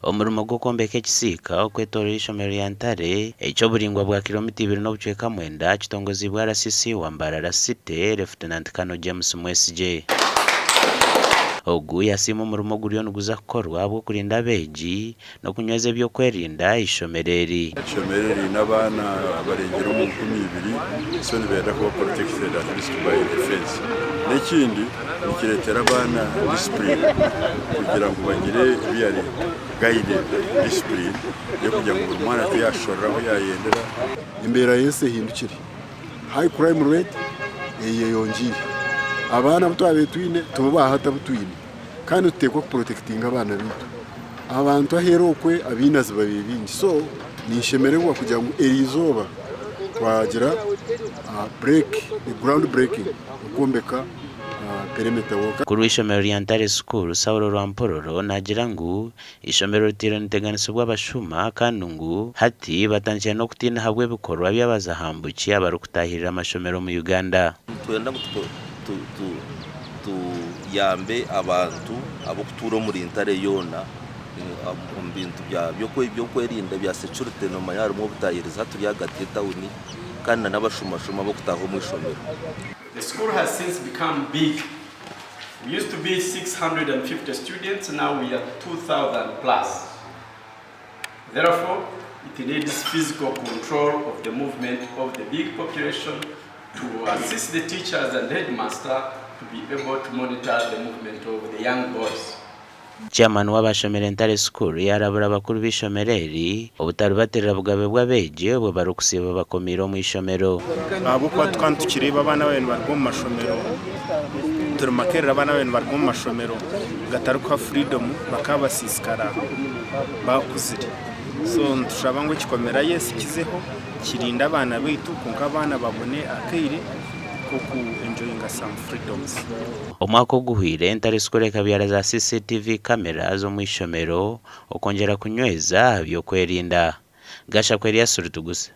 Omurimo gw'okwombeka ekisiika okwetoorora eishomero rya Ntare eky'oburaingwa bwa kiromita ibiri n'obucweka mwenda kitongoziibwe RCC wa Mbarara City, Lieutenant Colonel James Mwesigye. Ogu yasiima omurimo oguriyo niguza kukorwa ahabw'okurinda abeegi n'okunyweza eby'okwerinda aha ishomero eri. Eishomero riine abaana abarengire omu 2000, so nibenda kuba protected at least by the fence. N'ekindi, nikireetera abaana discipline kugira ngu bagire really guided discipline y'okugira ngu buri mwana tiyashorera ahu yayendera. Embeera y'ensi ehindukire, high crime rate eyeyongiire, abaana abu twabaire twine tibo bahati abu twine kandi nituteekwa kuprotectinga abaana baitu. Abantu aheeru okwe abainazi babaire baingi so ninshemererwa kugira ngu eriizooba twagira break, ground breaking okwombeka perimeter wall. Mukuru w'eishomero rya Ntare School, Saulo Rwampororo naagira ngu eishomero ritiire niriteganisibwa abashuma kandi ngu hati batandikire n'okutiina ahabw'ebikorwa by'abazahambuki abarikutaahirira amashomero omu Uganda. Nitwenda ngu tuyambe abantu ab'okutuura omuri Ntare yoona omu bintu by'okwerinda bya security. Noomanya harimu obutaahirizi, hati turi ahagati y'etawuni kandi n'abashumashuma b'okutaaha omu ishomero. The school has since become big. We used to be 650 students, now we are 2,000 plus. Therefore, it needs physical control of the movement of the big population to assist the teachers and headmaster to be able to monitor the movement of the young boys. Chairman w'abashomero Ntare School yarabura abakuru b'eishomero eri obutaribatirira bugabe bw'abeegi obwo barikusiiba bakomiire omu ishomero. Ahabw'okuba tukaba nitukireeba abaana babaire nibaruga omu mashomero, turi Makerere, abaana babaire nibaruga omu mashomero gatarikuha freedom bakaba basiisikara bakuzire. So nitushaba ngu ekikomera yes kizeho kirinde abaana baitu, kwonka abaana babone akaire k'oku enjoyinga some freedoms. Omwaka oguhwire, Ntare School ekabyara za CCTV cameras omu ishomero okwongyera kunyweza aha by'okwerinda. Gashakwe Erias Rutugusa.